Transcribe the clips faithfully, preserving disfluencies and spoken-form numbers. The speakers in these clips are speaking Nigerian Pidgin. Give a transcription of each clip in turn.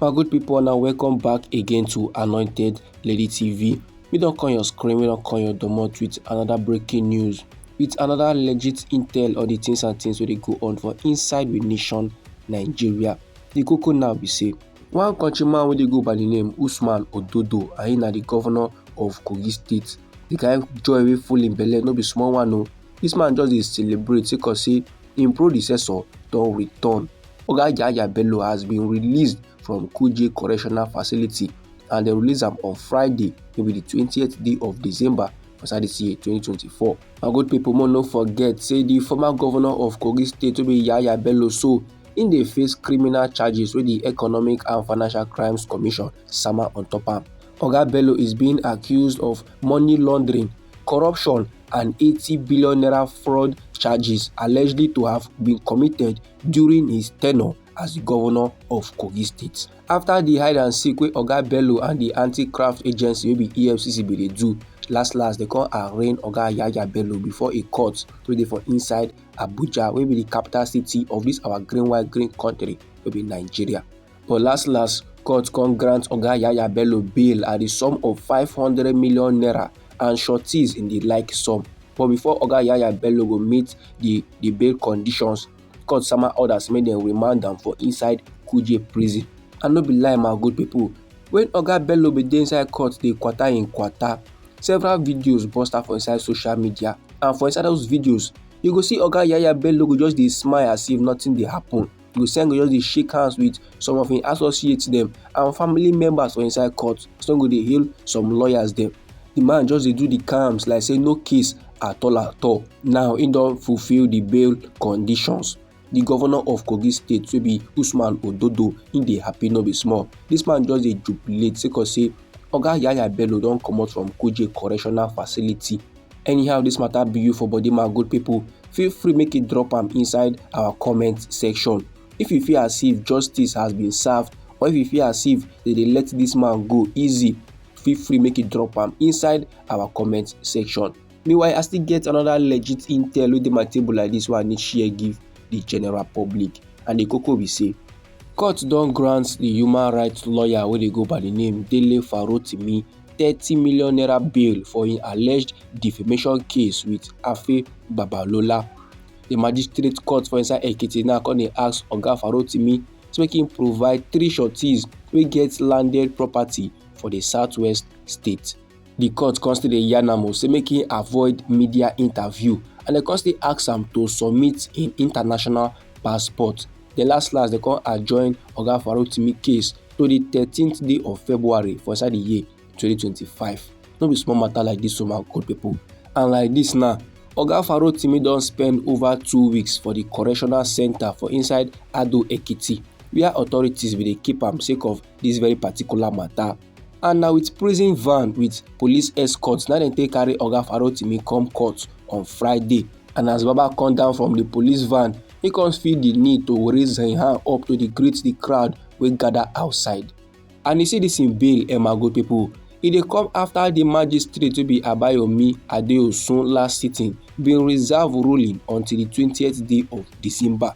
My good people, now welcome back again to Anointed Lady T V. We don't call your screen, we don't call your domot with another breaking news, with another legit intel on the things and things wey dey go on for inside with nation Nigeria. The koko now be say, one countryman wey dey go by the name Usman Ododo, and he na the governor of Kogi State. The kind joy wey full him belle no be small one o. This man just dey celebrate sake of say him predecessor don return. Oga Yahaya Bello has been released from Kuje Correctional Facility, and dem release am on Friday, wey be the twentieth day of December for inside this year, twenty twenty-four. My good people, mo no forget say the former governor of Kogi State, wey be Yahaya Bello, so im dey face criminal charges wey the Economic and Financial Crimes Commission sama on top am. Oga Bello is being accused of money laundering, corruption, and eighty billion naira fraud charges allegedly to have been committed during his tenure as the governor of Kogi State. After the hide and seek wey Oga Bello and the Anti-Graft Agency, wey be E F C C, bin dey do, last last dem come arraign Oga Yahaya Bello before a court wey dey for inside Abuja, wey be the capital city of this our green white green country, wey be Nigeria. But last last, court come grant Oga Yahaya Bello bail at the sum of five hundred million naira and sureties in the like sum. But before Oga Yahaya Bello go meet the the bail conditions, court sama orders make dem remand am for inside Kuje prison. And no be lie, my good people, when Oga Bello bin dey inside court dey kwata im kwata, several videos burst out for inside social media, and for inside those videos, you go see Oga Yahaya Bello go just dey smile as if nothing dey happen. You go see am go just dey shake hands with some of im associates dem and family members for inside court. Some go dey hail some lawyers dem. The man just dey do the calms like say no case at all at all. Now he don fulfill the bail conditions. The governor of Kogi State, wey be Usman Ododo, he dey happy no be small. This man just dey jubilate sake of say Oga Yahaya Bello don comot from Kuje Correctional Facility. Anyhow this matter be you for body, my good people, feel free make you drop am inside our comment section. If you feel as if justice has been served, or if you feel as if dem dey let this man go easy, feel free make you drop am inside our comment section. Meanwhile, I still get another legit intel wey dey my table like this wey I need share give the general public. And the koko be say, court don grant the human rights lawyer wey dey go by the name Dele Farotimi thirty million naira bail for im alleged defamation case with Afe Babalola. The magistrate court for inside Ekiti now come dey ask Oga Farotimi say make im provide three sureties wey get landed property for the southwest state. The court come still dey yarn am o say make im avoid media interview, and dem come still ask am to submit im international passport. Then last last, dem come adjourn Oga Farotimi case to the thirteenth day of February for inside the year twenty twenty-five. No be small matter like this o, my good people. And like this now, Oga Farotimi don spend over two weeks for the correctional center for inside Ado Ekiti, where authorities bin dey keep am sake of this very particular matter. And na with prison van with police escort na dem take carry Oga Farotimi come court on Friday. And as Baba come down from the police van, he come feel the need to raise him hand up to dey greet the crowd wey gather outside. And you see this im bail, eh, my good people, e dey come after the magistrate wey be Abayomi Adeosun last sitting bin reserve ruling until the twentieth day of December.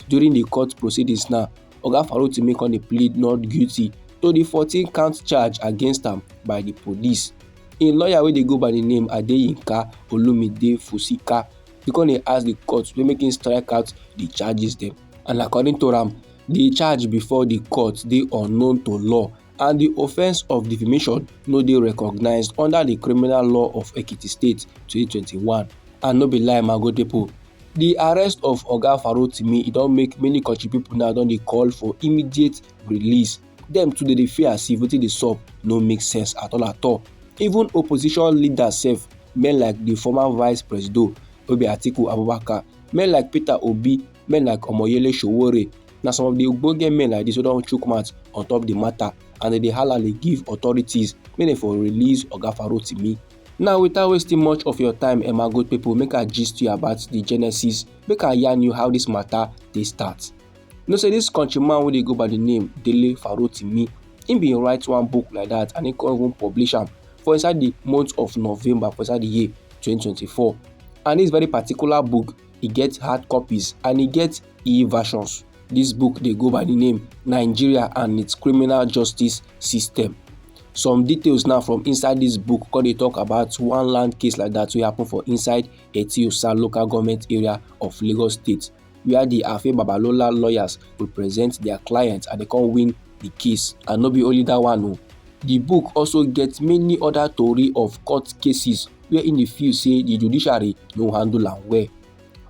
During the court proceedings now, Oga Farotimi come dey plead not guilty to the fourteen count charge against am by the police. Im lawyer wey dey go by the name Adeyinka Olumide Fusika, he come dey ask the court to make im strike out the charges dem. And according to am, the charge before the court dey unknown to law, and the offence of defamation no dey recognised under the Criminal Law of Ekiti State twenty twenty-one. And no be lie, my good people, the arrest of Oga Farotimi, e don make many country people now don dey call for immediate release. Dem too dey dey fear as if wetin dey sup no make sense at all at all. Even opposition leaders sef, men like the former vice presido wey be Atiku Abubakar, men like Peter Obi, men like Omoyele Sowore, na some of the ogbonge men like this wey don chook mouth on top the matter, and dem dey hala dey give authorities make dem for release Oga Farotimi. Now, without wasting much of your time, eh, my good people, make I gist you about the genesis, make I yarn you how this matter dey start. You know say this countryman wey dey go by the name Dele Farotimi, he bin write one book like that, and he come even publish am for inside the month of November for inside the year twenty twenty-four. And this very particular book, e get hard copies and e get e-versions. This book dey go by the name Nigeria and Its Criminal Justice System. Some details now from inside this book come dey talk about one land case like that wey happen for inside Eti-Osa local government area of Lagos State, where the Afe Babalola lawyers represent their clients and they come win the case. And no be only that one o. The book also get many other tori of court cases where e dey feel say the judiciary no handle am well.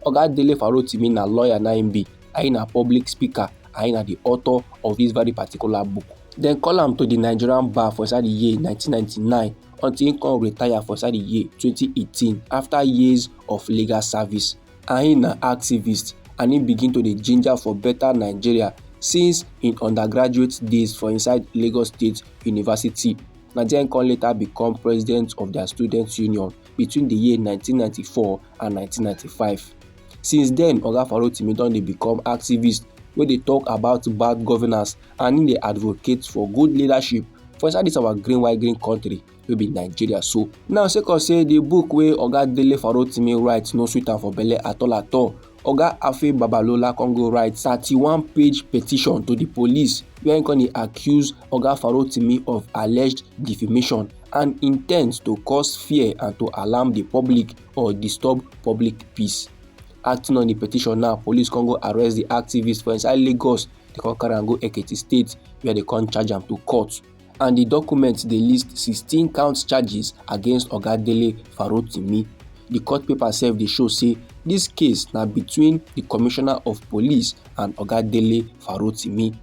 Oga Dele Farotimi na lawyer na im be, and he na public speaker, and he na the author of this very particular book. Dem call am to the Nigerian bar for inside the year nineteen ninety-nine until he come retire for inside the year twenty eighteen after years of legal service. And he na activist, and he begin to dey ginger for better Nigeria since im undergraduate days for inside Lagos State University. Na there he come later become president of their students union between the year nineteen ninety-four and nineteen ninety-five. Since then, Oga Farotimi don dey become activist wey dey talk about bad governance, and he dey advocate for good leadership for inside this our green white green country wey be Nigeria. So now, sake of say the book wey Oga Dele Farotimi write no sweet am for belle at all at all, Oga Afe Babalola come go write thirty-one page petition to the police where he come dey accuse Oga Farotimi of alleged defamation and intent to cause fear and to alarm the public or disturb public peace. Acting on the petition now, police come go arrest the activist for inside Lagos. They come carry am go Ekiti State where they come charge am to court. And the document dey list sixteen count charges against Oga Dele Farotimi. The court paper sef dey show say this case na between the commissioner of police and Oga Dele Farotimi.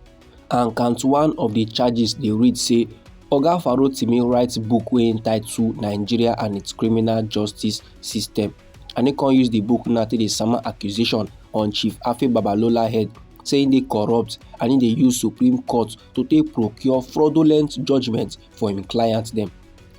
And count one of the charges dey read say Oga Farotimi write book wey entitle Nigeria and Its Criminal Justice System, and he come use the book now take dey sama accusation on Chief Afe Babalola head, say he dey corrupt and he dey use Supreme Court to take procure fraudulent judgment for im client dem.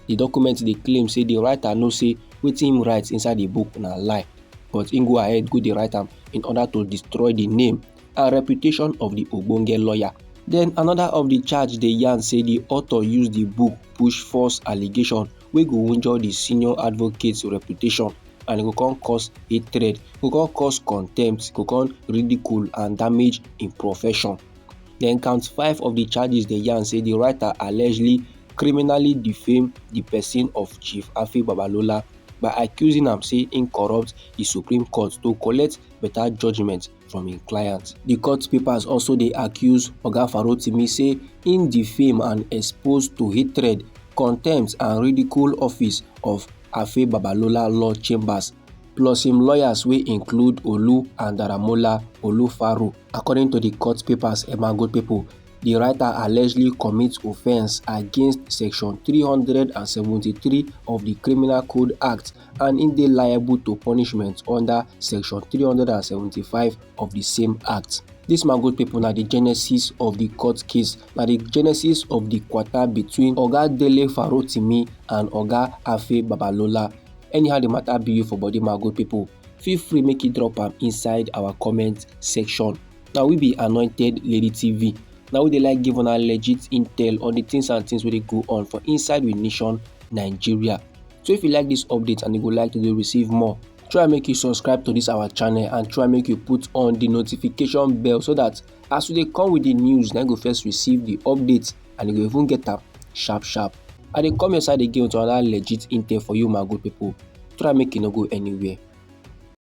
The document dey claim say the writer know say wetin im write inside the book na lie, but im go ahead go dey write am in order to destroy the name and reputation of the ogbonge lawyer. Then another of the charge dey yarn say the author use the book push false allegation wey go injure the senior advocate's reputation, and e go come cause hatred, go come cause contempt, go come ridicule and damage im profession. Then count five of the charges dey yarn say the writer allegedly criminally defame the person of Chief Afe Babalola by accusing am say im corrupt the Supreme Court to collect better judgment from im client. The court papers also dey accuse Oga Farotimi say im defame and expose to hatred, contempt and ridicule office of Afe Babalola Law Chambers plus im lawyers wey include Olu and Daramola Olufaro. According to the court papers, eh, my good people, the writer allegedly commit offence against Section three hundred and seventy-three of the Criminal Code Act, and im dey liable to punishment under Section three hundred and seventy-five of the same act. This, my good people, na the genesis of the court case, na the genesis of the kwata between Oga Dele Farotimi and Oga Afe Babalola. Anyhow the matter be you for body, my good people, feel free make you drop am inside our comment section. Now we be Anointed Lady T V. Now we dey like give una legit intel on the things and things wey dey go on for inside we nation, Nigeria. So if you like this update and you go like to dey receive more, try make you subscribe to this our channel and try make you put on the notification bell so that as we dey come with the news, na you go first receive the update and you go even get am sharp sharp. I dey come your side again with another legit intel for you, my good people. Try make you no go anywhere.